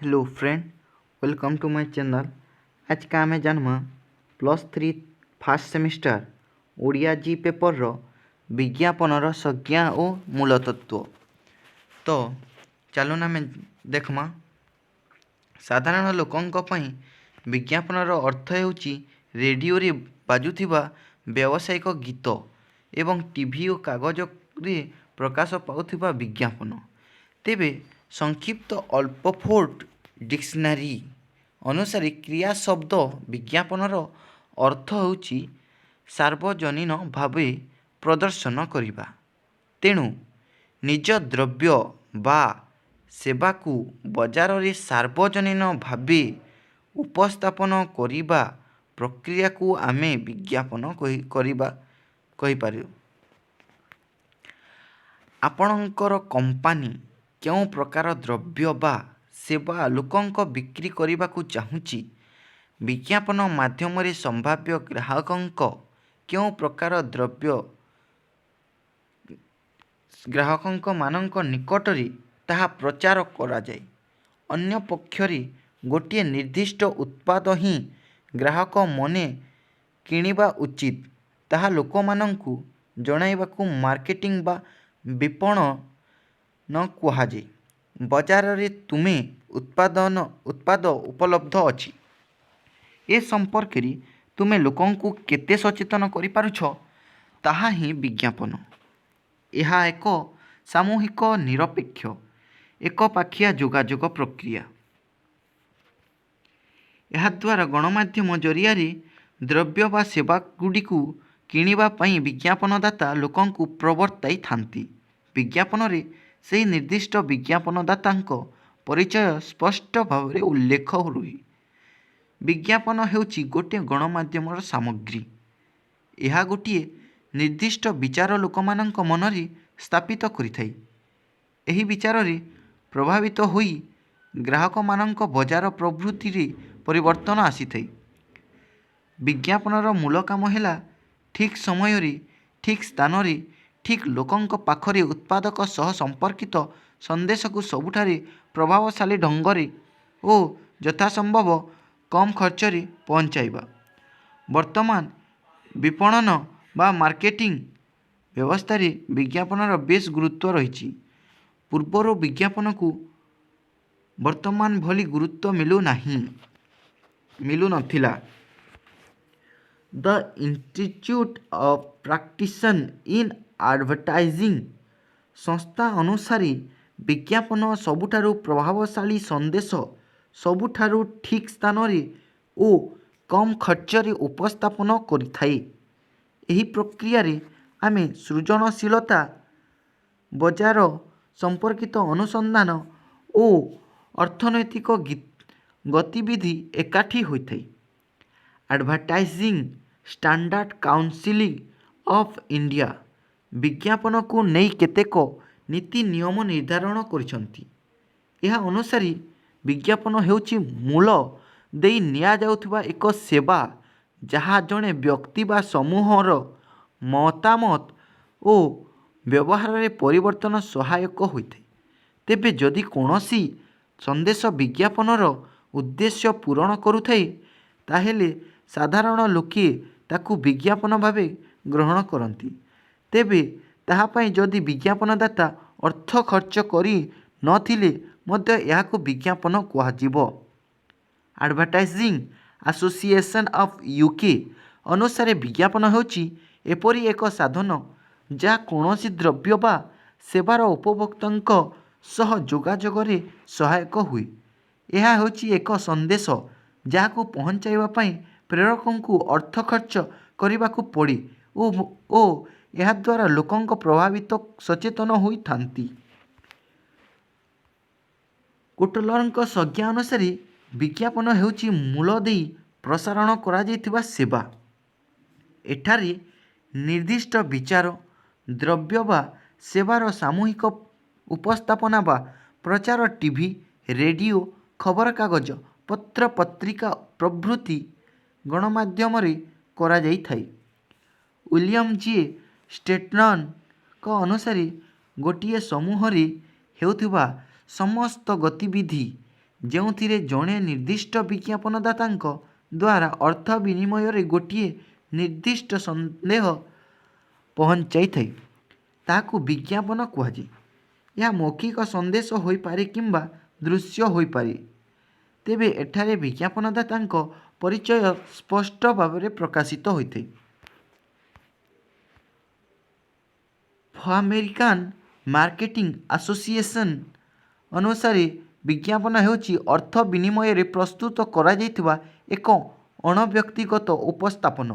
Hello friend, welcome to my channel. ଆଜକା ଆମେ ଜାନମା +3 first semester Odia G ପେପରର ବିଜ୍ଞାପନର ସଂଜ୍ଞା ଓ ମୂଳତତ୍ତ୍ୱ। ତ ଚାଲୁନ୍ ଆମେ ଦେଖମା। ସାଧାରଣ ଲୋକଙ୍କ ପାଇଁ ବିଜ୍ଞାପନର ଅର୍ଥ ହେଉଛି ରେଡ଼ିଓରେ ବାଜୁଥିବା ବ୍ୟବସାୟିକ ଗୀତ ଏବଂ ଟିଭି ଓ କାଗଜରେ ପ୍ରକାଶ ପାଉଥିବା ବିଜ୍ଞାପନ। ତେବେ ସଂକ୍ଷିପ୍ତ ଅକ୍ସଫୋର୍ଡ଼ ଡିକ୍ସନାରୀ ଅନୁସାରେ କ୍ରିୟା ଶବ୍ଦ ବିଜ୍ଞାପନର ଅର୍ଥ ହେଉଛି ସାର୍ବଜନୀନ ଭାବେ ପ୍ରଦର୍ଶନ କରିବା। ତେଣୁ ନିଜ ଦ୍ରବ୍ୟ ବା ସେବାକୁ ବଜାରରେ ସାର୍ବଜନୀନ ଭାବେ ଉପସ୍ଥାପନ କରିବା ପ୍ରକ୍ରିୟାକୁ ଆମେ ବିଜ୍ଞାପନ କରିବା କହିପାରୁ। ଆପଣଙ୍କର କମ୍ପାନୀ କେଉଁ ପ୍ରକାର ଦ୍ରବ୍ୟ ବା ସେବା ଲୋକଙ୍କୁ ବିକ୍ରି କରିବାକୁ ଚାହୁଁଛି, ବିଜ୍ଞାପନ ମାଧ୍ୟମରେ ସମ୍ଭାବ୍ୟ ଗ୍ରାହକଙ୍କ କେଉଁ ପ୍ରକାର ଦ୍ରବ୍ୟ ଗ୍ରାହକମାନଙ୍କ ନିକଟରେ ତାହା ପ୍ରଚାର କରାଯାଏ। ଅନ୍ୟ ପକ୍ଷରେ ଗୋଟିଏ ନିର୍ଦ୍ଦିଷ୍ଟ ଉତ୍ପାଦ ହିଁ ଗ୍ରାହକମନେ କିଣିବା ଉଚିତ, ତାହା ଲୋକମାନଙ୍କୁ ଜଣାଇବାକୁ ମାର୍କେଟିଂ ବା ବିପଣନ କୁହାଯାଏ। ବଜାରରେ ତୁମେ ଉତ୍ପାଦ ଉପଲବ୍ଧ ଅଛି, ଏ ସମ୍ପର୍କରେ ତୁମେ ଲୋକଙ୍କୁ କେତେ ସଚେତନ କରିପାରୁଛ, ତାହା ହିଁ ବିଜ୍ଞାପନ। ଏହା ଏକ ସାମୂହିକ, ନିରପେକ୍ଷ, ଏକପାଖିଆ ଯୋଗାଯୋଗ ପ୍ରକ୍ରିୟା। ଏହାଦ୍ୱାରା ଗଣମାଧ୍ୟମ ଜରିଆରେ ଦ୍ରବ୍ୟ ବା ସେବାଗୁଡ଼ିକୁ କିଣିବା ପାଇଁ ବିଜ୍ଞାପନଦାତା ଲୋକଙ୍କୁ ପ୍ରବର୍ତ୍ତାଇଥାନ୍ତି। ବିଜ୍ଞାପନରେ ସେହି ନିର୍ଦ୍ଦିଷ୍ଟ ବିଜ୍ଞାପନଦାତାଙ୍କ ପରିଚୟ ସ୍ପଷ୍ଟ ଭାବରେ ଉଲ୍ଲେଖ ରୁହେ। ବିଜ୍ଞାପନ ହେଉଛି ଗୋଟିଏ ଗଣମାଧ୍ୟମର ସାମଗ୍ରୀ। ଏହା ଗୋଟିଏ ନିର୍ଦ୍ଦିଷ୍ଟ ବିଚାର ଲୋକମାନଙ୍କ ମନରେ ସ୍ଥାପିତ କରିଥାଏ। ଏହି ବିଚାରରେ ପ୍ରଭାବିତ ହୋଇ ଗ୍ରାହକମାନଙ୍କ ବଜାର ପ୍ରବୃତ୍ତିରେ ପରିବର୍ତ୍ତନ ଆସିଥାଏ। ବିଜ୍ଞାପନର ମୂଳ କାମ ହେଲା ଠିକ୍ ସମୟରେ, ଠିକ୍ ସ୍ଥାନରେ, ଠିକ୍ ଲୋକଙ୍କ ପାଖରେ ଉତ୍ପାଦକ ସହ ସମ୍ପର୍କିତ ସନ୍ଦେଶକୁ ସବୁଠାରୁ ପ୍ରଭାବଶାଳୀ ଢଙ୍ଗରେ ଓ ଯଥାସମ୍ଭବ କମ୍ ଖର୍ଚ୍ଚରେ ପହଞ୍ଚାଇବା। ବର୍ତ୍ତମାନ ବିପଣନ ବା ମାର୍କେଟିଂ ବ୍ୟବସ୍ଥାରେ ବିଜ୍ଞାପନର ବେଶ୍ ଗୁରୁତ୍ୱ ରହିଛି। ପୂର୍ବରୁ ବିଜ୍ଞାପନକୁ ବର୍ତ୍ତମାନ ଭଳି ଗୁରୁତ୍ୱ ମିଳୁନଥିଲା। The Institute of Practitioner in Advertising ସଂସ୍ଥା ଅନୁସାରେ ବିଜ୍ଞାପନ ସବୁଠାରୁ ପ୍ରଭାବଶାଳୀ ସନ୍ଦେଶ ସବୁଠାରୁ ଠିକ୍ ସ୍ଥାନରେ ଓ କମ୍ ଖର୍ଚ୍ଚରେ ଉପସ୍ଥାପନ କରିଥାଏ। ଏହି ପ୍ରକ୍ରିୟାରେ ଆମେ ସୃଜନଶୀଳତା, ବଜାର ସମ୍ପର୍କିତ ଅନୁସନ୍ଧାନ ଓ ଅର୍ଥନୈତିକ ଗତିବିଧି ଏକାଠି ହୋଇଥାଏ। Advertising Standard Council of India ବିଜ୍ଞାପନକୁ ନେଇ କେତେକ ନୀତି ନିୟମ ନିର୍ଦ୍ଧାରଣ କରିଛନ୍ତି। ଏହା ଅନୁସାରେ ବିଜ୍ଞାପନ ହେଉଛି ମୂଲ ଦେଇ ନିଆଯାଉଥିବା ଏକ ସେବା, ଯାହା ଜଣେ ବ୍ୟକ୍ତି ବା ସମୂହର ମତାମତ ଓ ବ୍ୟବହାରରେ ପରିବର୍ତ୍ତନ ସହାୟକ ହୋଇଥାଏ। ତେବେ ଯଦି କୌଣସି ସନ୍ଦେଶ ବିଜ୍ଞାପନର ଉଦ୍ଦେଶ୍ୟ ପୂରଣ କରୁଥାଏ, ତାହେଲେ ସାଧାରଣ ଲୋକେ ତାକୁ ବିଜ୍ଞାପନ ଭାବେ ଗ୍ରହଣ କରନ୍ତି। ତେବେ ତାହା ପାଇଁ ଯଦି ବିଜ୍ଞାପନଦାତା ଅର୍ଥ ଖର୍ଚ୍ଚ କରି ନଥିଲେ ମଧ୍ୟ ଏହାକୁ ବିଜ୍ଞାପନ କୁହାଯିବ। ଆଡ଼ଭର୍ଟାଇଜିଂ ଆସୋସିଏସନ୍ ଅଫ୍ ୟୁକେ ଅନୁସାରେ ବିଜ୍ଞାପନ ହେଉଛି ଏପରି ଏକ ସାଧନ, ଯାହା କୌଣସି ଦ୍ରବ୍ୟ ବା ସେବାର ଉପଭୋକ୍ତାଙ୍କ ସହ ଯୋଗାଯୋଗରେ ସହାୟକ ହୁଏ। ଏହା ହେଉଛି ଏକ ସନ୍ଦେଶ, ଯାହାକୁ ପହଞ୍ଚାଇବା ପାଇଁ ପ୍ରେରକଙ୍କୁ ଅର୍ଥ ଖର୍ଚ୍ଚ କରିବାକୁ ପଡ଼େ ଓ ଏହାଦ୍ୱାରା ଲୋକଙ୍କ ପ୍ରଭାବିତ ସଚେତନ ହୋଇଥାନ୍ତି। କୋଟଲରଙ୍କ ସଂଜ୍ଞା ଅନୁସାରେ ବିଜ୍ଞାପନ ହେଉଛି ମୂଲ ଦେଇ ପ୍ରସାରଣ କରାଯାଇଥିବା ସେବା। ଏଠାରେ ନିର୍ଦ୍ଦିଷ୍ଟ ବିଚାର, ଦ୍ରବ୍ୟ ବା ସେବାର ସାମୂହିକ ଉପସ୍ଥାପନା ବା ପ୍ରଚାର ଟିଭି, ରେଡ଼ିଓ, ଖବରକାଗଜ, ପତ୍ରପତ୍ରିକା ପ୍ରଭୃତି ଗଣମାଧ୍ୟମରେ କରାଯାଇଥାଏ। ୱିଲିୟମ ଜେ ଷ୍ଟେଟନଙ୍କ ଅନୁସାରେ ଗୋଟିଏ ସମୂହରେ ହେଉଥିବା ସମସ୍ତ ଗତିବିଧି ଯେଉଁଥିରେ ଜଣେ ନିର୍ଦ୍ଦିଷ୍ଟ ବିଜ୍ଞାପନଦାତାଙ୍କ ଦ୍ୱାରା ଅର୍ଥ ବିନିମୟରେ ଗୋଟିଏ ନିର୍ଦ୍ଦିଷ୍ଟ ସନ୍ଦେଶ ପହଞ୍ଚାଇଥାଏ, ତାହାକୁ ବିଜ୍ଞାପନ କୁହାଯାଏ। ଏହା ମୌଖିକ ସନ୍ଦେଶ ହୋଇପାରେ କିମ୍ବା ଦୃଶ୍ୟ ହୋଇପାରେ। ତେବେ ଏଠାରେ ବିଜ୍ଞାପନଦାତାଙ୍କ ପରିଚୟ ସ୍ପଷ୍ଟ ଭାବରେ ପ୍ରକାଶିତ ହୋଇଥାଏ। ଆମେରିକାନ୍ ମାର୍କେଟିଂ ଆସୋସିଏସନ୍ ଅନୁସାରେ ବିଜ୍ଞାପନ ହେଉଛି ଅର୍ଥ ବିନିମୟରେ ପ୍ରସ୍ତୁତ କରାଯାଇଥିବା ଏକ ଅଣବ୍ୟକ୍ତିଗତ ଉପସ୍ଥାପନ,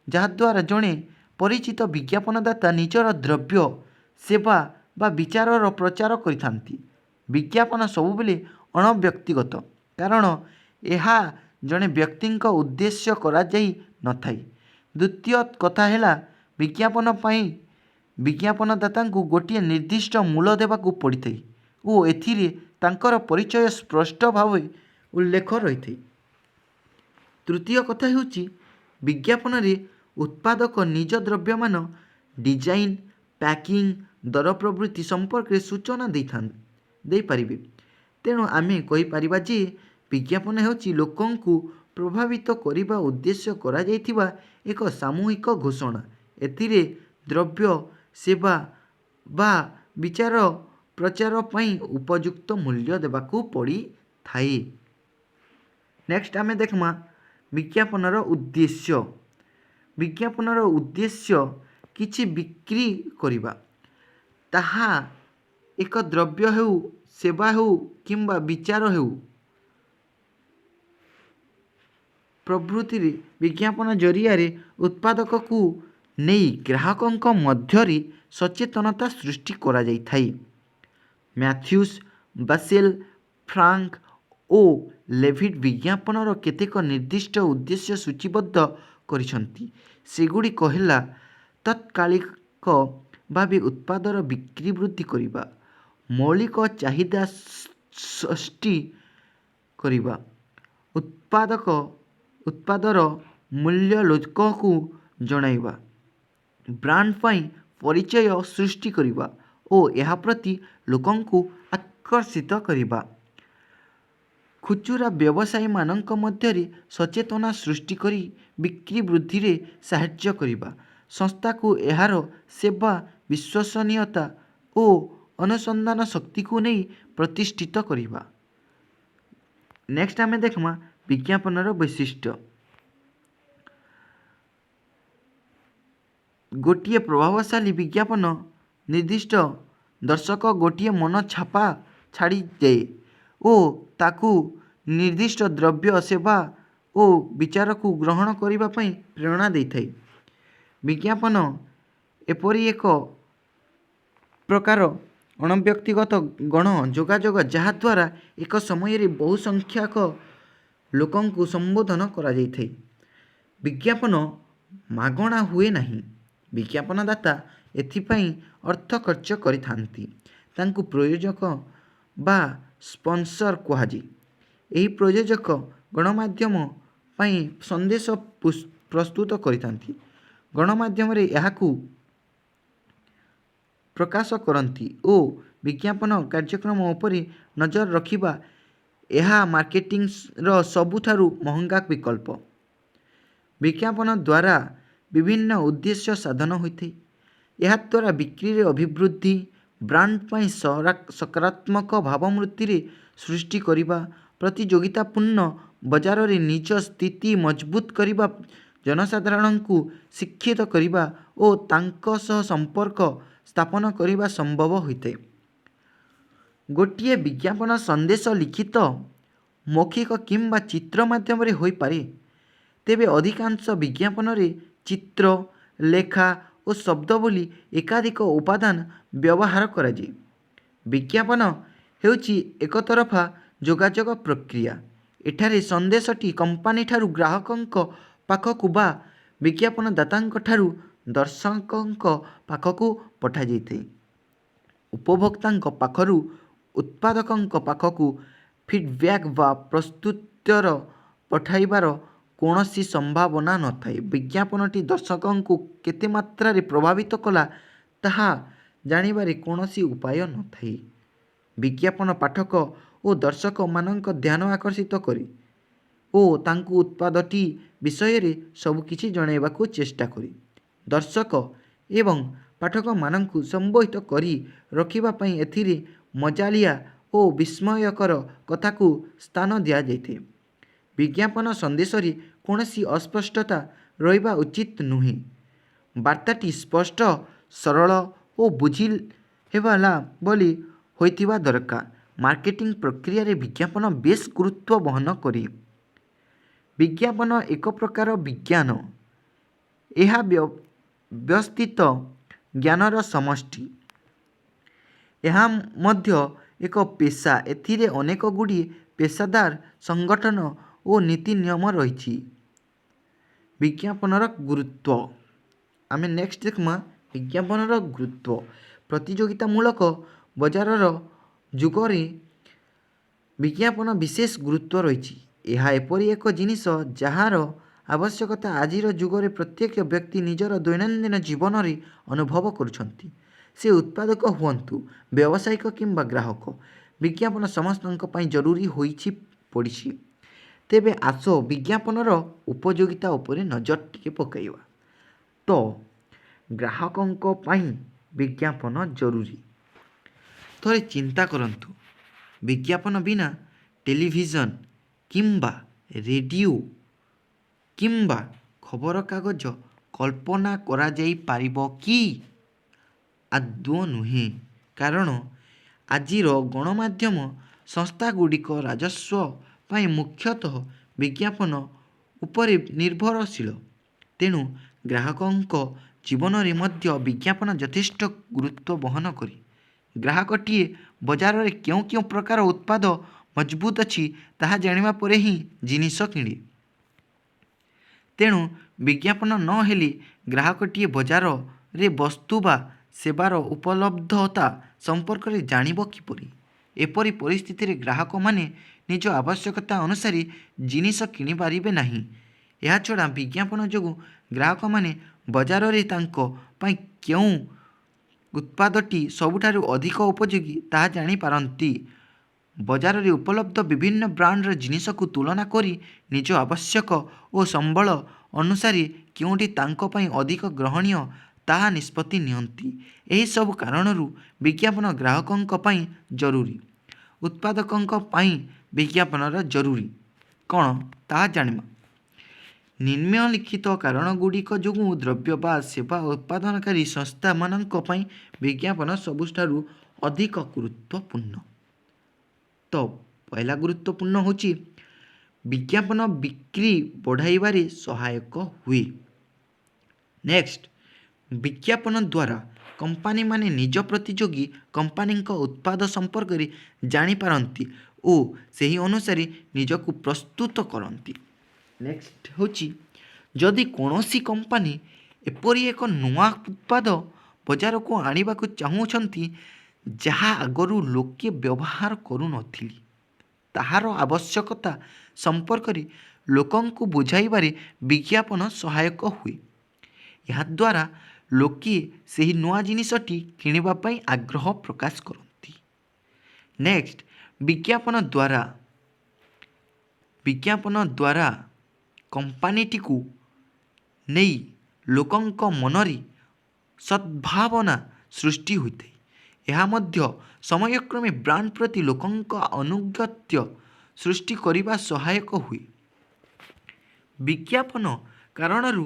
ଯାହାଦ୍ୱାରା ଜଣେ ପରିଚିତ ବିଜ୍ଞାପନଦାତା ନିଜର ଦ୍ରବ୍ୟ, ସେବା ବା ବିଚାରର ପ୍ରଚାର କରିଥାନ୍ତି। ବିଜ୍ଞାପନ ସବୁବେଳେ ଅଣବ୍ୟକ୍ତିଗତ, କାରଣ ଏହା ଜଣେ ବ୍ୟକ୍ତିଙ୍କ ଉଦ୍ଦେଶ୍ୟ କରାଯାଇ ନଥାଏ। ଦ୍ୱିତୀୟ କଥା ହେଲା, ବିଜ୍ଞାପନ ପାଇଁ ବିଜ୍ଞାପନଦାତାଙ୍କୁ ଗୋଟିଏ ନିର୍ଦ୍ଦିଷ୍ଟ ମୂଲ୍ୟ ଦେବାକୁ ପଡ଼ିଥାଏ ଓ ଏଥିରେ ତାଙ୍କର ପରିଚୟ ସ୍ପଷ୍ଟ ଭାବେ ଉଲ୍ଲେଖ ରହିଥାଏ। ତୃତୀୟ କଥା ହେଉଛି, ବିଜ୍ଞାପନରେ ଉତ୍ପାଦକ ନିଜ ଦ୍ରବ୍ୟମାନ, ଡିଜାଇନ୍, ପ୍ୟାକିଂ, ଦର ପ୍ରଭୃତି ସମ୍ପର୍କରେ ସୂଚନା ଦେଇପାରିବେ। ତେଣୁ ଆମେ କହିପାରିବା ଯେ ବିଜ୍ଞାପନ ହେଉଛି ଲୋକଙ୍କୁ ପ୍ରଭାବିତ କରିବା ଉଦ୍ଦେଶ୍ୟ କରାଯାଇଥିବା ଏକ ସାମୂହିକ ଘୋଷଣା। ଏଥିରେ ଦ୍ରବ୍ୟ, ସେବା ବା ବିଚାର ପ୍ରଚାର ପାଇଁ ଉପଯୁକ୍ତ ମୂଲ୍ୟ ଦେବାକୁ ପଡ଼ିଥାଏ। ନେକ୍ସଟ ଆମେ ଦେଖମା ବିଜ୍ଞାପନର ଉଦ୍ଦେଶ୍ୟ। ବିଜ୍ଞାପନର ଉଦ୍ଦେଶ୍ୟ କିଛି ବିକ୍ରି କରିବା, ତାହା ଏକ ଦ୍ରବ୍ୟ ହେଉ, ସେବା ହେଉ କିମ୍ବା ବିଚାର ହେଉ। ପ୍ରଭୃତିରେ ବିଜ୍ଞାପନ ଜରିଆରେ ଉତ୍ପାଦକକୁ ନେଇ ଗ୍ରାହକଙ୍କ ମଧ୍ୟରେ ସଚେତନତା ସୃଷ୍ଟି କରାଯାଇଥାଏ। ମ୍ୟାଥ୍ୟୁସ୍, ବାସେଲ୍, ଫ୍ରାଙ୍କ ଓ ଲେଭିଟ୍ ବିଜ୍ଞାପନର କେତେକ ନିର୍ଦ୍ଦିଷ୍ଟ ଉଦ୍ଦେଶ୍ୟ ସୂଚୀବଦ୍ଧ କରିଛନ୍ତି। ସେଗୁଡ଼ିକ ହେଲା, ତତ୍କାଳିକ ଭାବେ ଉତ୍ପାଦର ବିକ୍ରି ବୃଦ୍ଧି କରିବା, ମୌଳିକ ଚାହିଦା ସୃଷ୍ଟି କରିବା, ଉତ୍ପାଦର ମୂଲ୍ୟ ଲୋକଙ୍କୁ ଜଣାଇବା, ବ୍ରାଣ୍ଡ ପାଇଁ ପରିଚୟ ସୃଷ୍ଟି କରିବା ଓ ଏହା ପ୍ରତି ଲୋକଙ୍କୁ ଆକର୍ଷିତ କରିବା, ଖୁଚୁରା ବ୍ୟବସାୟୀମାନଙ୍କ ମଧ୍ୟରେ ସଚେତନତା ସୃଷ୍ଟି କରି ବିକ୍ରି ବୃଦ୍ଧିରେ ସାହାଯ୍ୟ କରିବା, ସଂସ୍ଥାକୁ ଏହାର ସେବା, ବିଶ୍ୱସନୀୟତା ଓ ଅନୁସନ୍ଧାନ ଶକ୍ତିକୁ ନେଇ ପ୍ରତିଷ୍ଠିତ କରିବା। ନେକ୍ସଟ ଆମେ ଦେଖମା ବିଜ୍ଞାପନର ବୈଶିଷ୍ଟ୍ୟ। ଗୋଟିଏ ପ୍ରଭାବଶାଳୀ ବିଜ୍ଞାପନ ନିର୍ଦ୍ଦିଷ୍ଟ ଦର୍ଶକ ଗୋଟିଏ ମନ ଛାପା ଛାଡ଼ିଯାଏ ଓ ତାକୁ ନିର୍ଦ୍ଦିଷ୍ଟ ଦ୍ରବ୍ୟ, ସେବା ଓ ବିଚାରକୁ ଗ୍ରହଣ କରିବା ପାଇଁ ପ୍ରେରଣା ଦେଇଥାଏ। ବିଜ୍ଞାପନ ଏପରି ଏକ ପ୍ରକାର ଅଣବ୍ୟକ୍ତିଗତ ଗଣ ଯୋଗାଯୋଗ, ଯାହାଦ୍ୱାରା ଏକ ସମୟରେ ବହୁ ସଂଖ୍ୟକ ଲୋକଙ୍କୁ ସମ୍ବୋଧନ କରାଯାଇଥାଏ। ବିଜ୍ଞାପନ ମାଗଣା ହୁଏ ନାହିଁ। ବିଜ୍ଞାପନଦାତା ଏଥିପାଇଁ ଅର୍ଥ ଖର୍ଚ୍ଚ କରିଥାନ୍ତି। ତାଙ୍କୁ ପ୍ରୟୋଜକ ବା ସ୍ପନ୍ସର କୁହାଯାଏ। ଏହି ପ୍ରୟୋଜକ ଗଣମାଧ୍ୟମ ପାଇଁ ସନ୍ଦେଶ ପ୍ରସ୍ତୁତ କରିଥାନ୍ତି, ଗଣମାଧ୍ୟମରେ ଏହାକୁ ପ୍ରକାଶ କରନ୍ତି ଓ ବିଜ୍ଞାପନ କାର୍ଯ୍ୟକ୍ରମ ଉପରେ ନଜର ରଖିବା ଏହା ମାର୍କେଟିଂର ସବୁଠାରୁ ମହଙ୍ଗା ବିକଳ୍ପ। ବିଜ୍ଞାପନ ଦ୍ୱାରା ବିଭିନ୍ନ ଉଦ୍ଦେଶ୍ୟ ସାଧନ ହୋଇଥାଏ। ଏହାଦ୍ୱାରା ବିକ୍ରିରେ ଅଭିବୃଦ୍ଧି, ବ୍ରାଣ୍ଡ ପାଇଁ ସକାରାତ୍ମକ ଭାବମୂର୍ତ୍ତିରେ ସୃଷ୍ଟି କରିବା, ପ୍ରତିଯୋଗିତାପୂର୍ଣ୍ଣ ବଜାରରେ ନିଜ ସ୍ଥିତି ମଜବୁତ କରିବା, ଜନସାଧାରଣଙ୍କୁ ଶିକ୍ଷିତ କରିବା ଓ ତାଙ୍କ ସହ ସମ୍ପର୍କ ସ୍ଥାପନ କରିବା ସମ୍ଭବ ହୋଇଥାଏ। ଗୋଟିଏ ବିଜ୍ଞାପନ ସନ୍ଦେଶ ଲିଖିତ, ମୌଖିକ କିମ୍ବା ଚିତ୍ର ମାଧ୍ୟମରେ ହୋଇପାରେ। ତେବେ ଅଧିକାଂଶ ବିଜ୍ଞାପନରେ ଚିତ୍ର, ଲେଖା ଓ ଶବ୍ଦ ବୋଲି ଏକାଧିକ ଉପାଦାନ ବ୍ୟବହାର କରାଯାଏ। ବିଜ୍ଞାପନ ହେଉଛି ଏକତରଫା ଯୋଗାଯୋଗ ପ୍ରକ୍ରିୟା। ଏଠାରେ ସନ୍ଦେଶଟି କମ୍ପାନୀଠାରୁ ଗ୍ରାହକଙ୍କ ପାଖକୁ ବା ବିଜ୍ଞାପନଦାତାଙ୍କଠାରୁ ଦର୍ଶକଙ୍କ ପାଖକୁ ପଠାଯାଇଥାଏ। ଉପଭୋକ୍ତାଙ୍କ ପାଖରୁ ଉତ୍ପାଦକଙ୍କ ପାଖକୁ ଫିଡ଼ବ୍ୟାକ୍ ବା ପ୍ରତ୍ୟୁତ୍ତର ପଠାଇବାର କୌଣସି ସମ୍ଭାବନା ନଥାଏ। ବିଜ୍ଞାପନଟି ଦର୍ଶକଙ୍କୁ କେତେ ମାତ୍ରାରେ ପ୍ରଭାବିତ କଲା, ତାହା ଜାଣିବାରେ କୌଣସି ଉପାୟ ନଥାଏ। ବିଜ୍ଞାପନ ପାଠକ ଓ ଦର୍ଶକମାନଙ୍କ ଧ୍ୟାନ ଆକର୍ଷିତ କରେ ଓ ତାଙ୍କୁ ଉତ୍ପାଦଟି ବିଷୟରେ ସବୁକିଛି ଜଣାଇବାକୁ ଚେଷ୍ଟା କରେ। ଦର୍ଶକ ଏବଂ ପାଠକମାନଙ୍କୁ ସମ୍ମୋହିତ କରି ରଖିବା ପାଇଁ ଏଥିରେ ମଜାଳିଆ ଓ ବିସ୍ମୟକର କଥାକୁ ସ୍ଥାନ ଦିଆଯାଇଥାଏ। ବିଜ୍ଞାପନ ସନ୍ଦେଶରେ କୌଣସି ଅସ୍ପଷ୍ଟତା ରହିବା ଉଚିତ ନୁହେଁ। ବାର୍ତ୍ତାଟି ସ୍ପଷ୍ଟ, ସରଳ ଓ ବୁଝି ହେବା ଭଳି ହୋଇଥିବା ଦରକାର। ମାର୍କେଟିଂ ପ୍ରକ୍ରିୟାରେ ବିଜ୍ଞାପନ ବେଶ ଗୁରୁତ୍ୱ ବହନ କରେ। ବିଜ୍ଞାପନ ଏକ ପ୍ରକାର ବିଜ୍ଞାନ। ଏହା ବ୍ୟବସ୍ଥିତ ଜ୍ଞାନର ସମଷ୍ଟି। ଏହା ମଧ୍ୟ ଏକ ପେସା। ଏଥିରେ ଅନେକ ଗୁଡ଼ିଏ ପେସାଦାର ସଂଗଠନ ଓ ନୀତି ନିୟମ ରହିଛି। ବିଜ୍ଞାପନର ଗୁରୁତ୍ୱ। ଆମେ ନେକ୍ସଟ ଦେଖମା ବିଜ୍ଞାପନର ଗୁରୁତ୍ୱ। ପ୍ରତିଯୋଗିତାମୂଳକ ବଜାରର ଯୁଗରେ ବିଜ୍ଞାପନ ବିଶେଷ ଗୁରୁତ୍ୱ ରହିଛି। ଏହା ଏପରି ଏକ ଜିନିଷ, ଯାହାର ଆବଶ୍ୟକତା ଆଜିର ଯୁଗରେ ପ୍ରତ୍ୟେକ ବ୍ୟକ୍ତି ନିଜର ଦୈନନ୍ଦିନ ଜୀବନରେ ଅନୁଭବ କରୁଛନ୍ତି। ସେ ଉତ୍ପାଦକ ହୁଅନ୍ତୁ, ବ୍ୟବସାୟିକ କିମ୍ବା ଗ୍ରାହକ, ବିଜ୍ଞାପନ ସମସ୍ତଙ୍କ ପାଇଁ ଜରୁରୀ ହୋଇଛି ପଡ଼ିଛି। ତେବେ ଆସ, ବିଜ୍ଞାପନର ଉପଯୋଗିତା ଉପରେ ନଜର ଟିକେ ପକାଇବା। ତ ଗ୍ରାହକଙ୍କ ପାଇଁ ବିଜ୍ଞାପନ ଜରୁରୀ। ଥରେ ଚିନ୍ତା କରନ୍ତୁ, ବିଜ୍ଞାପନ ବିନା ଟେଲିଭିଜନ କିମ୍ବା ରେଡ଼ିଓ କିମ୍ବା ଖବରକାଗଜ କଳ୍ପନା କରାଯାଇପାରିବ କି? ଆଦୌ ନୁହେଁ। କାରଣ ଆଜିର ଗଣମାଧ୍ୟମ ସଂସ୍ଥାଗୁଡ଼ିକ ରାଜସ୍ୱ ପାଇଁ ମୁଖ୍ୟତଃ ବିଜ୍ଞାପନ ଉପରେ ନିର୍ଭରଶୀଳ। ତେଣୁ ଗ୍ରାହକଙ୍କ ଜୀବନରେ ମଧ୍ୟ ବିଜ୍ଞାପନ ଯଥେଷ୍ଟ ଗୁରୁତ୍ୱ ବହନ କରେ। ଗ୍ରାହକଟିଏ ବଜାରରେ କେଉଁ କେଉଁ ପ୍ରକାର ଉତ୍ପାଦ ମହଜୁଦ ଅଛି, ତାହା ଜାଣିବା ପରେ ହିଁ ଜିନିଷ କିଣେ। ତେଣୁ ବିଜ୍ଞାପନ ନ ହେଲେ ଗ୍ରାହକଟିଏ ବଜାରରେ ବସ୍ତୁ ବା ସେବାର ଉପଲବ୍ଧତା ସମ୍ପର୍କରେ ଜାଣିବ କିପରି? ଏପରି ପରିସ୍ଥିତିରେ ଗ୍ରାହକମାନେ ନିଜ ଆବଶ୍ୟକତା ଅନୁସାରେ ଜିନିଷ କିଣିପାରିବେ ନାହିଁ। ଏହାଛଡ଼ା ବିଜ୍ଞାପନ ଯୋଗୁଁ ଗ୍ରାହକମାନେ ବଜାରରେ ତାଙ୍କ ପାଇଁ କେଉଁ ଉତ୍ପାଦଟି ସବୁଠାରୁ ଅଧିକ ଉପଯୋଗୀ, ତାହା ଜାଣିପାରନ୍ତି। ବଜାରରେ ଉପଲବ୍ଧ ବିଭିନ୍ନ ବ୍ରାଣ୍ଡର ଜିନିଷକୁ ତୁଳନା କରି ନିଜ ଆବଶ୍ୟକ ଓ ସମ୍ବଳ ଅନୁସାରେ କେଉଁଟି ତାଙ୍କ ପାଇଁ ଅଧିକ ଗ୍ରହଣୀୟ, ତାହା ନିଷ୍ପତ୍ତି ନିଅନ୍ତି। ଏହିସବୁ କାରଣରୁ ବିଜ୍ଞାପନ ଗ୍ରାହକଙ୍କ ପାଇଁ ଜରୁରୀ। ଉତ୍ପାଦକଙ୍କ ପାଇଁ ବିଜ୍ଞାପନର ଜରୁରୀ କ'ଣ, ତାହା ଜାଣିବା। ନିମ୍ନଲିଖିତ କାରଣଗୁଡ଼ିକ ଯୋଗୁଁ ଦ୍ରବ୍ୟ ବା ସେବା ଉତ୍ପାଦନକାରୀ ସଂସ୍ଥାମାନଙ୍କ ପାଇଁ ବିଜ୍ଞାପନ ସବୁଠାରୁ ଅଧିକ ଗୁରୁତ୍ୱପୂର୍ଣ୍ଣ। ତ ପହିଲା ଗୁରୁତ୍ୱପୂର୍ଣ୍ଣ ହେଉଛି, ବିଜ୍ଞାପନ ବିକ୍ରି ବଢ଼ାଇବାରେ ସହାୟକ ହୁଏ। ନେକ୍ସଟ, ବିଜ୍ଞାପନ ଦ୍ୱାରା କମ୍ପାନୀମାନେ ନିଜ ପ୍ରତିଯୋଗୀ କମ୍ପାନୀଙ୍କ ଉତ୍ପାଦ ସମ୍ପର୍କରେ ଜାଣିପାରନ୍ତି ଓ ସେହି ଅନୁସାରେ ନିଜକୁ ପ୍ରସ୍ତୁତ କରନ୍ତି। ନେକ୍ସଟ ହେଉଛି, ଯଦି କୌଣସି କମ୍ପାନୀ ଏପରି ଏକ ନୂଆ ଉତ୍ପାଦ ବଜାରକୁ ଆଣିବାକୁ ଚାହୁଁଛନ୍ତି, ଯାହା ଆଗରୁ ଲୋକେ ବ୍ୟବହାର କରୁନଥିଲେ, ତାହାର ଆବଶ୍ୟକତା ସମ୍ପର୍କରେ ଲୋକଙ୍କୁ ବୁଝାଇବାରେ ବିଜ୍ଞାପନ ସହାୟକ ହୁଏ। ଏହାଦ୍ୱାରା ଲୋକେ ସେହି ନୂଆ ଜିନିଷଟି କିଣିବା ପାଇଁ ଆଗ୍ରହ ପ୍ରକାଶ କରନ୍ତି। ନେକ୍ସଟ, ବିଜ୍ଞାପନ ଦ୍ୱାରା କମ୍ପାନୀଟିକୁ ନେଇ ଲୋକଙ୍କ ମନରେ ସଦ୍ଭାବନା ସୃଷ୍ଟି ହୋଇଥାଏ। ଏହା ମଧ୍ୟ ସମୟକ୍ରମେ ବ୍ରାଣ୍ଡ ପ୍ରତି ଲୋକଙ୍କ ଆନୁଗତ୍ୟ ସୃଷ୍ଟି କରିବା ସହାୟକ ହୁଏ। ବିଜ୍ଞାପନ କାରଣରୁ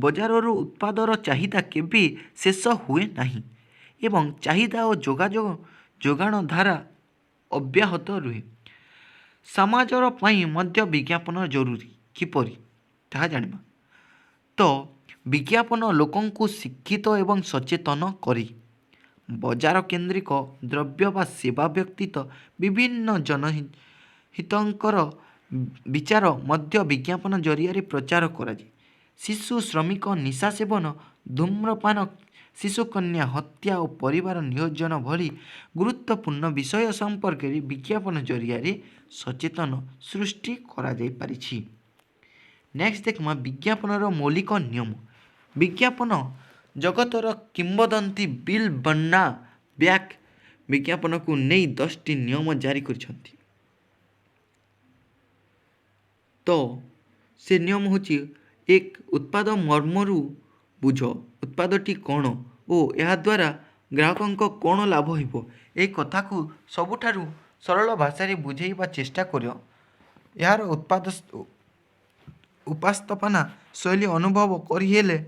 ବଜାରରୁ ଉତ୍ପାଦର ଚାହିଦା କେବେ ଶେଷ ହୁଏ ନାହିଁ ଏବଂ ଚାହିଦା ଓ ଯୋଗାଯୋଗ ଯୋଗାଣ ଧାରା ଅବ୍ୟାହତ ରୁହେ। ସମାଜର ପାଇଁ ମଧ୍ୟ ବିଜ୍ଞାପନ ଜରୁରୀ। କିପରି, ତାହା ଜାଣିବା। ତ ବିଜ୍ଞାପନ ଲୋକଙ୍କୁ ଶିକ୍ଷିତ ଏବଂ ସଚେତନ କରେ। ବଜାର କେନ୍ଦ୍ରିକ ଦ୍ରବ୍ୟ ବା ସେବା ବ୍ୟତୀତ ବିଭିନ୍ନ ଜନହିତଙ୍କର ବିଚାର ମଧ୍ୟ ବିଜ୍ଞାପନ ଜରିଆରେ ପ୍ରଚାର କରାଯାଏ। ଶିଶୁ ଶ୍ରମିକ, ନିଶା ସେବନ, ଧୂମ୍ରପାନ, ଶିଶୁକନ୍ୟା ହତ୍ୟା ଓ ପରିବାର ନିୟୋଜନ ଭଳି ଗୁରୁତ୍ୱପୂର୍ଣ୍ଣ ବିଷୟ ସମ୍ପର୍କରେ ବିଜ୍ଞାପନ ଜରିଆରେ ସଚେତନ ସୃଷ୍ଟି କରାଯାଇପାରିଛି। ନେକ୍ସଟ ଦେଖମା ବିଜ୍ଞାପନର ମୌଳିକ ନିୟମ। ବିଜ୍ଞାପନ ଜଗତର କିମ୍ବଦନ୍ତୀ ବିଲ୍ ବର୍ନାବ୍ୟାକ୍ ବିଜ୍ଞାପନକୁ ନେଇ 10ଟି ନିୟମ ଜାରି କରିଛନ୍ତି। ତ ସେ ନିୟମ ହେଉଛି, ଏକ, ଉତ୍ପାଦ ମର୍ମରୁ ବୁଝ ଉତ୍ପାଦଟି କ'ଣ ଓ ଏହାଦ୍ୱାରା ଗ୍ରାହକଙ୍କ କ'ଣ ଲାଭ ହେବ। ଏହି କଥାକୁ ସବୁଠାରୁ ସରଳ ଭାଷାରେ ବୁଝାଇବା ଚେଷ୍ଟା କର। ଏହାର ଉତ୍ପାଦ ଉପସ୍ଥାପନା ଶୈଳୀ ଅନୁଭବ କରିହେଲା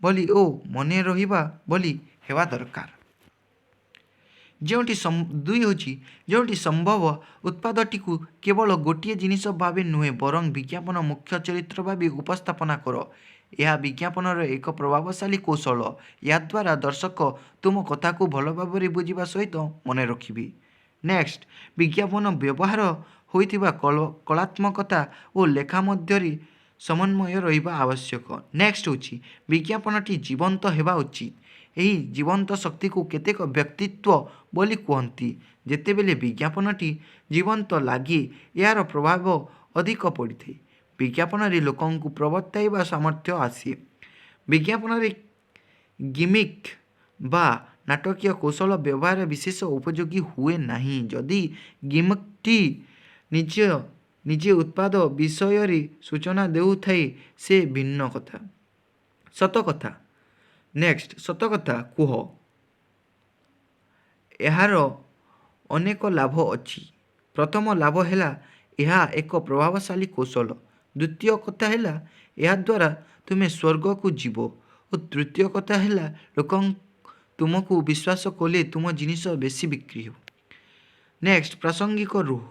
ଭଳି ଓ ମନେ ରହିବା ଭଳି ହେବା ଦରକାର। ଯେଉଁଠି, ଦୁଇ ହେଉଛି, ଯେଉଁଠି ସମ୍ଭବ ଉତ୍ପାଦଟିକୁ କେବଳ ଗୋଟିଏ ଜିନିଷ ଭାବେ ନୁହେଁ, ବରଂ ବିଜ୍ଞାପନ ମୁଖ୍ୟ ଚରିତ୍ର ଭାବେ ଉପସ୍ଥାପନା କର। ଏହା ବିଜ୍ଞାପନର ଏକ ପ୍ରଭାବଶାଳୀ କୌଶଳ। ଏହାଦ୍ୱାରା ଦର୍ଶକ ତୁମ କଥାକୁ ଭଲ ଭାବରେ ବୁଝିବା ସହିତ ମନେ ରଖିବେ। ନେକ୍ସଟ, ବିଜ୍ଞାପନ ବ୍ୟବହାର ହୋଇଥିବା କଳାତ୍ମକତା ଓ ଲେଖା ମଧ୍ୟରେ ସମନ୍ୱୟ ରହିବା ଆବଶ୍ୟକ। ନେକ୍ସଟ ହେଉଛି, ବିଜ୍ଞାପନଟି ଜୀବନ୍ତ ହେବା ଉଚିତ। ଏହି ଜୀବନ୍ତ ଶକ୍ତିକୁ କେତେକ ବ୍ୟକ୍ତିତ୍ୱ ବୋଲି କୁହନ୍ତି। ଯେତେବେଳେ ବିଜ୍ଞାପନଟି ଜୀବନ୍ତ ଲାଗେ, ଏହାର ପ୍ରଭାବ ଅଧିକ ପଡ଼ିଥାଏ। ବିଜ୍ଞାପନରେ ଲୋକଙ୍କୁ ପ୍ରବର୍ତ୍ତାଇବା ସାମର୍ଥ୍ୟ ଆସେ। ବିଜ୍ଞାପନରେ ଗିମିକ୍ ବା ନାଟକୀୟ କୌଶଳ ବ୍ୟବହାର ବିଶେଷ ଉପଯୋଗୀ ହୁଏ ନାହିଁ, ଯଦି ଗିମିକ୍ଟି ନିଜ ନିଜେ ଉତ୍ପାଦ ବିଷୟରେ ସୂଚନା ଦେଉଥାଏ, ସେ ଭିନ୍ନ କଥା। ସତ କଥା। ନେକ୍ସଟ, ସତ କଥା କୁହ। ଏହାର ଅନେକ ଲାଭ ଅଛି। ପ୍ରଥମ ଲାଭ ହେଲା, ଏହା ଏକ ପ୍ରଭାବଶାଳୀ କୌଶଳ। ଦ୍ୱିତୀୟ କଥା ହେଲା, ଏହାଦ୍ୱାରା ତୁମେ ସ୍ୱର୍ଗକୁ ଯିବ ଓ ତୃତୀୟ କଥା ହେଲା, ଲୋକ ତୁମକୁ ବିଶ୍ୱାସ କଲେ ତୁମ ଜିନିଷ ବେଶୀ ବିକ୍ରି ହେବ। ନେକ୍ସଟ, ପ୍ରାସଙ୍ଗିକ ରୁହ।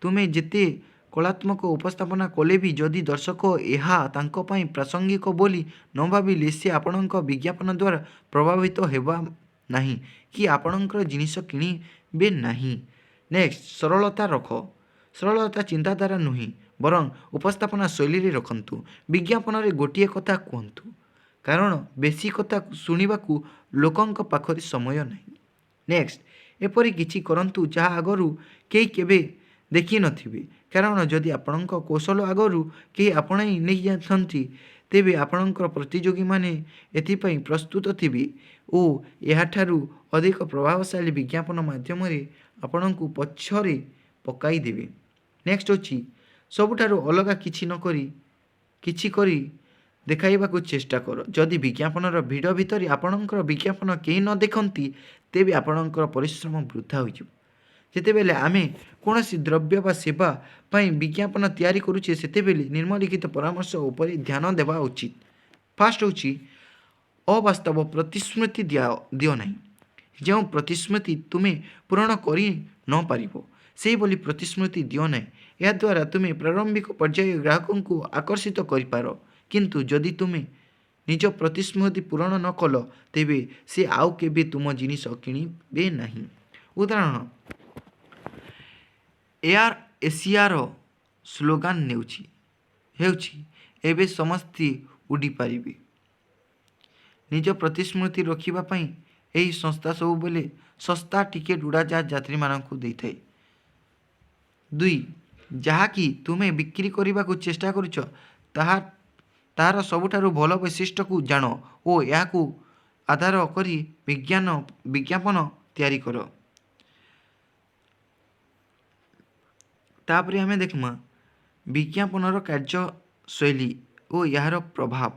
ତୁମେ ଯେତେ କଳାତ୍ମକ ଉପସ୍ଥାପନା କଲେ ବି ଯଦି ଦର୍ଶକ ଏହା ତାଙ୍କ ପାଇଁ ପ୍ରାସଙ୍ଗିକ ବୋଲି ନ ଭାବିଲେ, ସେ ଆପଣଙ୍କ ବିଜ୍ଞାପନ ଦ୍ୱାରା ପ୍ରଭାବିତ ହେବେ ନାହିଁ କି ଆପଣଙ୍କର ଜିନିଷ କିଣିବେ ନାହିଁ। ନେକ୍ସଟ, ସରଳତା ରଖ। ସରଳତା ଚିନ୍ତାଧାରା ନୁହେଁ, ବରଂ ଉପସ୍ଥାପନା ଶୈଳୀରେ ରଖନ୍ତୁ। ବିଜ୍ଞାପନରେ ଗୋଟିଏ କଥା କୁହନ୍ତୁ, କାରଣ ବେଶୀ କଥା ଶୁଣିବାକୁ ଲୋକଙ୍କ ପାଖରେ ସମୟ ନାହିଁ। ନେକ୍ସଟ, ଏପରି କିଛି କରନ୍ତୁ ଯାହା ଆଗରୁ କେହି କେବେ ଦେଖିନଥିବେ, କାରଣ ଯଦି ଆପଣଙ୍କ କୌଶଳ ଆଗରୁ କେହି ଆପଣେଇ ନେଇଯାଇଛନ୍ତି, ତେବେ ଆପଣଙ୍କର ପ୍ରତିଯୋଗୀମାନେ ଏଥିପାଇଁ ପ୍ରସ୍ତୁତ ଥିବେ ଓ ଏହାଠାରୁ ଅଧିକ ପ୍ରଭାବଶାଳୀ ବିଜ୍ଞାପନ ମାଧ୍ୟମରେ ଆପଣଙ୍କୁ ପଛରେ ପକାଇଦେବେ। ନେକ୍ସଟ ଅଛି, ସବୁଠାରୁ ଅଲଗା କିଛି ନ କରି କିଛି କରି ଦେଖାଇବାକୁ ଚେଷ୍ଟା କର। ଯଦି ବିଜ୍ଞାପନର ଭିଡ଼ ଭିତରେ ଆପଣଙ୍କର ବିଜ୍ଞାପନ କେହି ନ ଦେଖନ୍ତି, ତେବେ ଆପଣଙ୍କର ପରିଶ୍ରମ ବୃଥା ହୋଇଯିବ। ଯେତେବେଳେ ଆମେ କୌଣସି ଦ୍ରବ୍ୟ ବା ସେବା ପାଇଁ ବିଜ୍ଞାପନ ତିଆରି କରୁଛେ, ସେତେବେଳେ ନିମ୍ନଲିଖିତ ପରାମର୍ଶ ଉପରେ ଧ୍ୟାନ ଦେବା ଉଚିତ। ଫାଷ୍ଟ ହେଉଛି, ଅବାସ୍ତବ ପ୍ରତିଶ୍ରୁତି ଦିଅ ନାହିଁ। ଯେଉଁ ପ୍ରତିଶ୍ରୁତି ତୁମେ ପୂରଣ କରି ନପାରିବ, ସେହିଭଳି ପ୍ରତିଶ୍ରୁତି ଦିଅ ନାହିଁ। ଏହାଦ୍ୱାରା ତୁମେ ପ୍ରାରମ୍ଭିକ ପର୍ଯ୍ୟାୟ ଗ୍ରାହକଙ୍କୁ ଆକର୍ଷିତ କରିପାର, କିନ୍ତୁ ଯଦି ତୁମେ ନିଜ ପ୍ରତିଶ୍ରୁତି ପୂରଣ ନ କଲ, ତେବେ ସେ ଆଉ କେବେ ତୁମ ଜିନିଷ କିଣିବେ ନାହିଁ। ଉଦାହରଣ, ଏୟାର ଏସିଆର ସ୍ଲୋଗାନ ହେଉଛି "ଏବେ ସମସ୍ତେ ଉଡ଼ିପାରିବେ"। ନିଜ ପ୍ରତିଶ୍ରୁତି ରଖିବା ପାଇଁ ଏହି ସଂସ୍ଥା ସବୁବେଳେ ଶସ୍ତା ଟିକେଟ୍ ଉଡ଼ାଜାହାଜ ଯାତ୍ରୀମାନଙ୍କୁ ଦେଇଥାଏ। ଦୁଇ, ଯାହାକି ତୁମେ ବିକ୍ରି କରିବାକୁ ଚେଷ୍ଟା କରୁଛ, ତାହା ତାହାର ସବୁଠାରୁ ଭଲ ବୈଶିଷ୍ଟ୍ୟକୁ ଜାଣ ଓ ଏହାକୁ ଆଧାର କରି ବିଜ୍ଞାପନ ତିଆରି କର। ତାପରେ ଆମେ ଦେଖମା ବିଜ୍ଞାପନର କାର୍ଯ୍ୟଶୈଳୀ ଓ ଏହାର ପ୍ରଭାବ।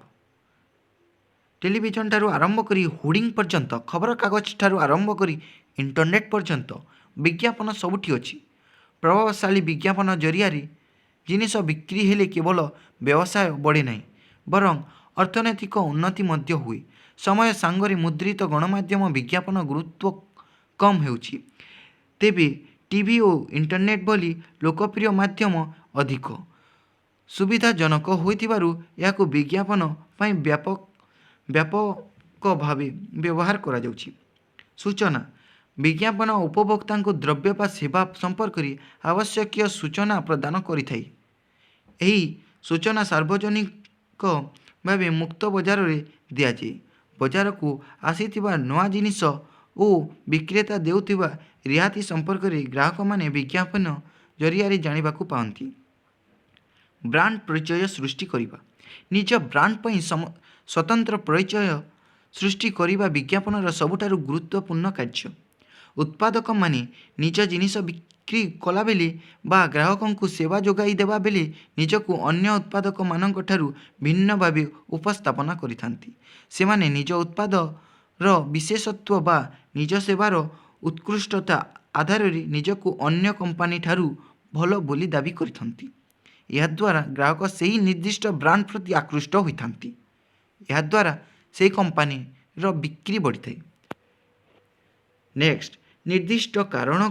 ଟେଲିଭିଜନ ଠାରୁ ଆରମ୍ଭ କରି ହୋର୍ଡ଼ିଂ ପର୍ଯ୍ୟନ୍ତ, ଖବରକାଗଜ ଠାରୁ ଆରମ୍ଭ କରି ଇଣ୍ଟରନେଟ୍ ପର୍ଯ୍ୟନ୍ତ ବିଜ୍ଞାପନ ସବୁଠି ଅଛି। ପ୍ରଭାବଶାଳୀ ବିଜ୍ଞାପନ ଜରିଆରେ ଜିନିଷ ବିକ୍ରି ହେଲେ କେବଳ ବ୍ୟବସାୟ ବଢ଼େ ନାହିଁ, ବରଂ ଅର୍ଥନୈତିକ ଉନ୍ନତି ମଧ୍ୟ ହୁଏ। ସମୟ ସାଙ୍ଗରେ ମୁଦ୍ରିତ ଗଣମାଧ୍ୟମ ବିଜ୍ଞାପନ ଗୁରୁତ୍ୱ କମ୍ ହେଉଛି। ତେବେ ଟିଭି ଓ ଇଣ୍ଟରନେଟ୍ ଭଳି ଲୋକପ୍ରିୟ ମାଧ୍ୟମ ଅଧିକ ସୁବିଧାଜନକ ହୋଇଥିବାରୁ ଏହାକୁ ବିଜ୍ଞାପନ ପାଇଁ ବ୍ୟାପକ ଭାବେ ବ୍ୟବହାର କରାଯାଉଛି। ସୂଚନା: ବିଜ୍ଞାପନ ଉପଭୋକ୍ତାଙ୍କୁ ଦ୍ରବ୍ୟ ବା ସେବା ସମ୍ପର୍କରେ ଆବଶ୍ୟକୀୟ ସୂଚନା ପ୍ରଦାନ କରିଥାଏ। ଏହି ସୂଚନା ସାର୍ବଜନିକ ଭାବେ ମୁକ୍ତ ବଜାରରେ ଦିଆଯାଏ। ବଜାରକୁ ଆସିଥିବା ନୂଆ ଜିନିଷ ଓ ବିକ୍ରେତା ଦେଉଥିବା ରିହାତି ସମ୍ପର୍କରେ ଗ୍ରାହକମାନେ ବିଜ୍ଞାପନ ଜରିଆରେ ଜାଣିବାକୁ ପାଆନ୍ତି। ବ୍ରାଣ୍ଡ ପରିଚୟ ସୃଷ୍ଟି କରିବା: ନିଜ ବ୍ରାଣ୍ଡ ପାଇଁ ସ୍ୱତନ୍ତ୍ର ପରିଚୟ ସୃଷ୍ଟି କରିବା ବିଜ୍ଞାପନର ସବୁଠାରୁ ଗୁରୁତ୍ୱପୂର୍ଣ୍ଣ କାର୍ଯ୍ୟ। ଉତ୍ପାଦକମାନେ ନିଜ ଜିନିଷ ବିକ୍ରି କଲାବେଳେ ବା ଗ୍ରାହକଙ୍କୁ ସେବା ଯୋଗାଇ ଦେବା ବେଳେ ନିଜକୁ ଅନ୍ୟ ଉତ୍ପାଦକମାନଙ୍କଠାରୁ ଭିନ୍ନ ଭାବେ ଉପସ୍ଥାପନା କରିଥାନ୍ତି। ସେମାନେ ନିଜ ଉତ୍ପାଦର ବିଶେଷତ୍ୱ ବା ନିଜ ସେବାର ଉତ୍କୃଷ୍ଟତା ଆଧାରରେ ନିଜକୁ ଅନ୍ୟ କମ୍ପାନୀଠାରୁ ଭଲ ବୋଲି ଦାବି କରିଥାନ୍ତି। ଏହାଦ୍ୱାରା ଗ୍ରାହକ ସେହି ନିର୍ଦ୍ଦିଷ୍ଟ ବ୍ରାଣ୍ଡ ପ୍ରତି ଆକୃଷ୍ଟ ହୋଇଥାନ୍ତି। ଏହାଦ୍ୱାରା ସେହି କମ୍ପାନୀର ବିକ୍ରି ବଢ଼ିଥାଏ। ନେକ୍ସଟ, ନିର୍ଦ୍ଦିଷ୍ଟ କାରଣ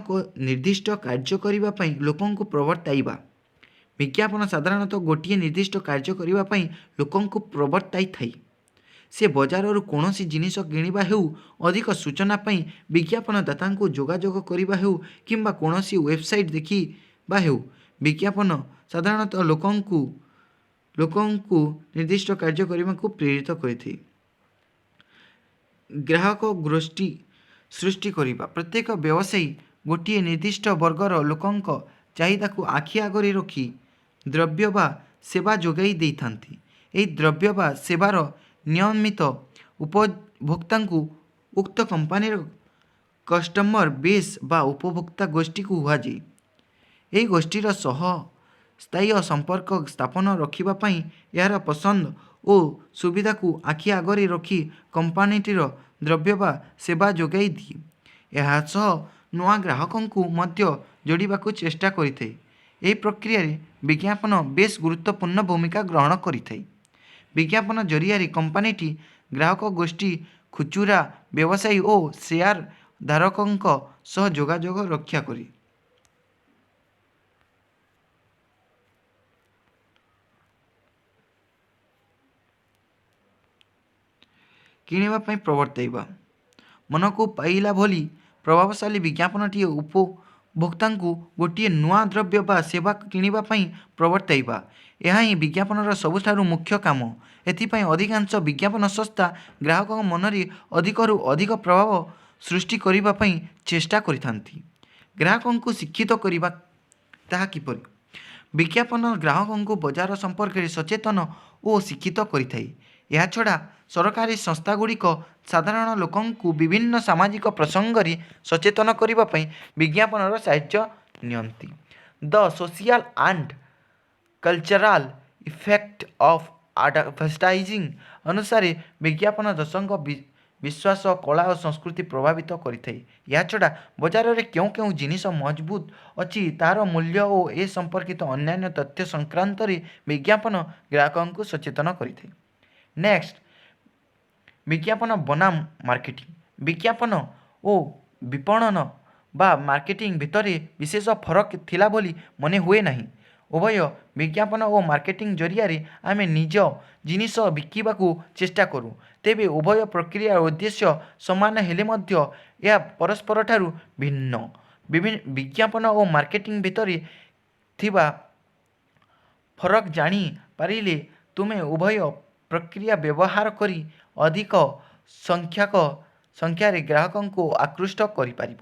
ନିର୍ଦ୍ଦିଷ୍ଟ କାର୍ଯ୍ୟ କରିବା ପାଇଁ ଲୋକଙ୍କୁ ପ୍ରବର୍ତ୍ତାଇବା। ବିଜ୍ଞାପନ ସାଧାରଣତଃ ଗୋଟିଏ ନିର୍ଦ୍ଦିଷ୍ଟ କାର୍ଯ୍ୟ କରିବା ପାଇଁ ଲୋକଙ୍କୁ ପ୍ରବର୍ତ୍ତାଇଥାଏ। ସେ ବଜାରରୁ କୌଣସି ଜିନିଷ କିଣିବା ହେଉ, ଅଧିକ ସୂଚନା ପାଇଁ ବିଜ୍ଞାପନଦାତାଙ୍କୁ ଯୋଗାଯୋଗ କରିବା ହେଉ କିମ୍ବା କୌଣସି ୱେବସାଇଟ୍ ଦେଖିବା ହେଉ, ବିଜ୍ଞାପନ ସାଧାରଣତଃ ଲୋକଙ୍କୁ ନିର୍ଦ୍ଦିଷ୍ଟ କାର୍ଯ୍ୟ କରିବାକୁ ପ୍ରେରିତ କରିଥାଏ। ଗ୍ରାହକ ଗୋଷ୍ଠୀ ସୃଷ୍ଟି କରିବା। ପ୍ରତ୍ୟେକ ବ୍ୟବସାୟୀ ଗୋଟିଏ ନିର୍ଦ୍ଦିଷ୍ଟ ବର୍ଗର ଲୋକଙ୍କ ଚାହିଦାକୁ ଆଖି ଆଗରେ ରଖି ଦ୍ରବ୍ୟ ବା ସେବା ଯୋଗାଇ ଦେଇଥାନ୍ତି। ଏହି ଦ୍ରବ୍ୟ ବା ସେବାର ନିୟମିତ ଉପଭୋକ୍ତାଙ୍କୁ ଉକ୍ତ କମ୍ପାନୀର କଷ୍ଟମର ବେସ୍ ବା ଉପଭୋକ୍ତା ଗୋଷ୍ଠୀ କୁହାଯାଏ। ଏହି ଗୋଷ୍ଠୀର ସହ ସ୍ଥାୟୀ ସମ୍ପର୍କ ସ୍ଥାପନ ରଖିବା ପାଇଁ ଏହାର ପସନ୍ଦ ଓ ସୁବିଧାକୁ ଆଖି ଆଗରେ ରଖି କମ୍ପାନୀଟିର ଦ୍ରବ୍ୟ ବା ସେବା ଯୋଗାଇ ଦିଏ। ଏହା ସହ ନୂଆ ଗ୍ରାହକଙ୍କୁ ମଧ୍ୟ ଯୋଡ଼ିବାକୁ ଚେଷ୍ଟା କରିଥାଏ। ଏହି ପ୍ରକ୍ରିୟାରେ ବିଜ୍ଞାପନ ବେଶ୍ ଗୁରୁତ୍ୱପୂର୍ଣ୍ଣ ଭୂମିକା ଗ୍ରହଣ କରିଥାଏ। ବିଜ୍ଞାପନ ଜରିଆରେ କମ୍ପାନୀଟି ଗ୍ରାହକ ଗୋଷ୍ଠୀ, ଖୁଚୁରା ବ୍ୟବସାୟୀ ଓ ସେୟାର ଧାରକଙ୍କ ସହ ଯୋଗାଯୋଗ ରକ୍ଷା କରେ। କିଣିବା ପାଇଁ ପ୍ରବର୍ତ୍ତାଇବା। ମନକୁ ପାଇଲା ଭଳି ପ୍ରଭାବଶାଳୀ ବିଜ୍ଞାପନଟିଏ ଉପଭୋକ୍ତାଙ୍କୁ ଗୋଟିଏ ନୂଆ ଦ୍ରବ୍ୟ ବା ସେବା କିଣିବା ପାଇଁ ପ୍ରବର୍ତ୍ତାଇବା, ଏହା ହିଁ ବିଜ୍ଞାପନର ସବୁଠାରୁ ମୁଖ୍ୟ କାମ। ଏଥିପାଇଁ ଅଧିକାଂଶ ବିଜ୍ଞାପନ ସଂସ୍ଥା ଗ୍ରାହକଙ୍କ ମନରେ ଅଧିକରୁ ଅଧିକ ପ୍ରଭାବ ସୃଷ୍ଟି କରିବା ପାଇଁ ଚେଷ୍ଟା କରିଥାନ୍ତି। ଗ୍ରାହକଙ୍କୁ ଶିକ୍ଷିତ କରିବା, ତାହା କିପରି? ବିଜ୍ଞାପନ ଗ୍ରାହକଙ୍କୁ ବଜାର ସମ୍ପର୍କରେ ସଚେତନ ଓ ଶିକ୍ଷିତ କରିଥାଏ। ଏହାଛଡ଼ା ସରକାରୀ ସଂସ୍ଥାଗୁଡ଼ିକ ସାଧାରଣ ଲୋକଙ୍କୁ ବିଭିନ୍ନ ସାମାଜିକ ପ୍ରସଙ୍ଗରେ ସଚେତନ କରିବା ପାଇଁ ବିଜ୍ଞାପନର ସାହାଯ୍ୟ ନିଅନ୍ତି। The Social and Cultural Effect of Advertising ଅନୁସାରେ ବିଜ୍ଞାପନ ଦର୍ଶକଙ୍କ ବିଶ୍ୱାସ, କଳା ଓ ସଂସ୍କୃତି ପ୍ରଭାବିତ କରିଥାଏ। ଏହାଛଡ଼ା ବଜାରରେ କେଉଁ କେଉଁ ଜିନିଷ ମହଜୁଦ ଅଛି, ତାହାର ମୂଲ୍ୟ ଓ ଏ ସମ୍ପର୍କିତ ଅନ୍ୟାନ୍ୟ ତଥ୍ୟ ସଂକ୍ରାନ୍ତରେ ବିଜ୍ଞାପନ ଗ୍ରାହକଙ୍କୁ ସଚେତନ କରିଥାଏ। ନେକ୍ସଟ, ବିଜ୍ଞାପନ ବନାମ ମାର୍କେଟିଂ। ବିଜ୍ଞାପନ ଓ ବିପଣନ ବା ମାର୍କେଟିଂ ଭିତରେ ବିଶେଷ ଫରକ ଥିଲା ଭଳି ମନେ ହୁଏ ନାହିଁ। ଉଭୟ ବିଜ୍ଞାପନ ଓ ମାର୍କେଟିଂ ଜରିଆରେ ଆମେ ନିଜ ଜିନିଷ ବିକିବାକୁ ଚେଷ୍ଟା କରୁ। ତେବେ ଉଭୟ ପ୍ରକ୍ରିୟାର ଉଦ୍ଦେଶ୍ୟ ସମାନ ହେଲେ ମଧ୍ୟ ଏହା ପରସ୍ପରଠାରୁ ଭିନ୍ନ। ବିଜ୍ଞାପନ ଓ ମାର୍କେଟିଂ ଭିତରେ ଥିବା ଫରକ ଜାଣି ପାରିଲେ ତୁମେ ଉଭୟ ପ୍ରକ୍ରିୟା ବ୍ୟବହାର କରି ଅଧିକ ସଂଖ୍ୟାରେ ଗ୍ରାହକଙ୍କୁ ଆକୃଷ୍ଟ କରିପାରିବ।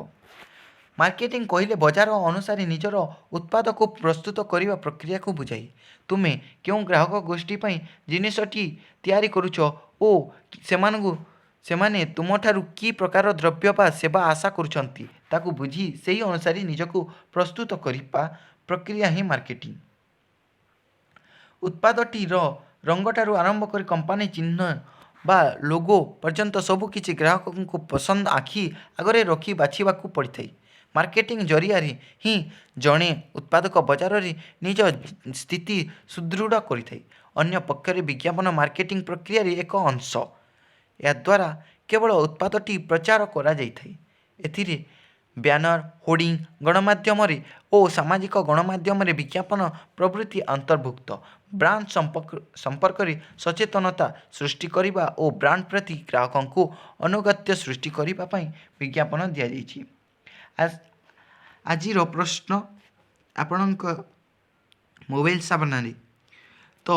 ମାର୍କେଟିଂ କହିଲେ ବଜାର ଅନୁସାରେ ନିଜର ଉତ୍ପାଦକୁ ପ୍ରସ୍ତୁତ କରିବା ପ୍ରକ୍ରିୟାକୁ ବୁଝାଏ। ତୁମେ କେଉଁ ଗ୍ରାହକ ଗୋଷ୍ଠୀ ପାଇଁ ଜିନିଷଟି ତିଆରି କରୁଛ ଓ ସେମାନେ ତୁମଠାରୁ କି ପ୍ରକାର ଦ୍ରବ୍ୟ ବା ସେବା ଆଶା କରୁଛନ୍ତି, ତାକୁ ବୁଝି ସେହି ଅନୁସାରେ ନିଜକୁ ପ୍ରସ୍ତୁତ କରିବା ପ୍ରକ୍ରିୟା ହିଁ ମାର୍କେଟିଂ। ଉତ୍ପାଦଟିର ରଙ୍ଗଠାରୁ ଆରମ୍ଭ କରି କମ୍ପାନୀ ଚିହ୍ନ ବା ଲୋଗୋ ପର୍ଯ୍ୟନ୍ତ ସବୁ କିଛି ଗ୍ରାହକଙ୍କ ପସନ୍ଦ ଆଖି ଆଗରେ ରଖି ବାଛିବାକୁ ପଡ଼ିଥାଏ। ମାର୍କେଟିଂ ଜରିଆରେ ହିଁ ଜଣେ ଉତ୍ପାଦକ ବଜାରରେ ନିଜ ସ୍ଥିତି ସୁଦୃଢ଼ କରିଥାଏ। ଅନ୍ୟ ପକ୍ଷରେ ବିଜ୍ଞାପନ ମାର୍କେଟିଂ ପ୍ରକ୍ରିୟାର ଏକ ଅଂଶ। ଏହାଦ୍ୱାରା କେବଳ ଉତ୍ପାଦଟି ପ୍ରଚାର କରାଯାଇଥାଏ। ଏଥିରେ ବ୍ୟାନର, ହୋର୍ଡ଼ିଂ, ଗଣମାଧ୍ୟମରେ ଓ ସାମାଜିକ ଗଣମାଧ୍ୟମରେ ବିଜ୍ଞାପନ ପ୍ରଭୃତି ଅନ୍ତର୍ଭୁକ୍ତ। ବ୍ରାଣ୍ଡ ସମ୍ପର୍କରେ ସଚେତନତା ସୃଷ୍ଟି କରିବା ଓ ବ୍ରାଣ୍ଡ ପ୍ରତି ଗ୍ରାହକଙ୍କୁ ଆନୁଗତ୍ୟ ସୃଷ୍ଟି କରିବା ପାଇଁ ବିଜ୍ଞାପନ ଦିଆଯାଇଛି। ଆଜିର ପ୍ରଶ୍ନ ଆପଣଙ୍କ ମୋବାଇଲ ସାମ୍ନାରେ। ତ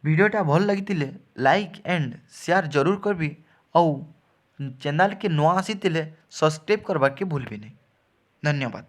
ଭିଡ଼ିଓଟା ଭଲ ଲାଗିଥିଲେ ଲାଇକ୍ ଆଣ୍ଡ ସେୟାର ଜରୁର କରିବି ଆଉ ଚ୍ୟାନେଲ୍କେ ନୂଆ ଆସିଥିଲେ ସବସ୍କ୍ରାଇବ୍ କରବାକେ ଭୁଲବି ନାହିଁ। ଧନ୍ୟବାଦ।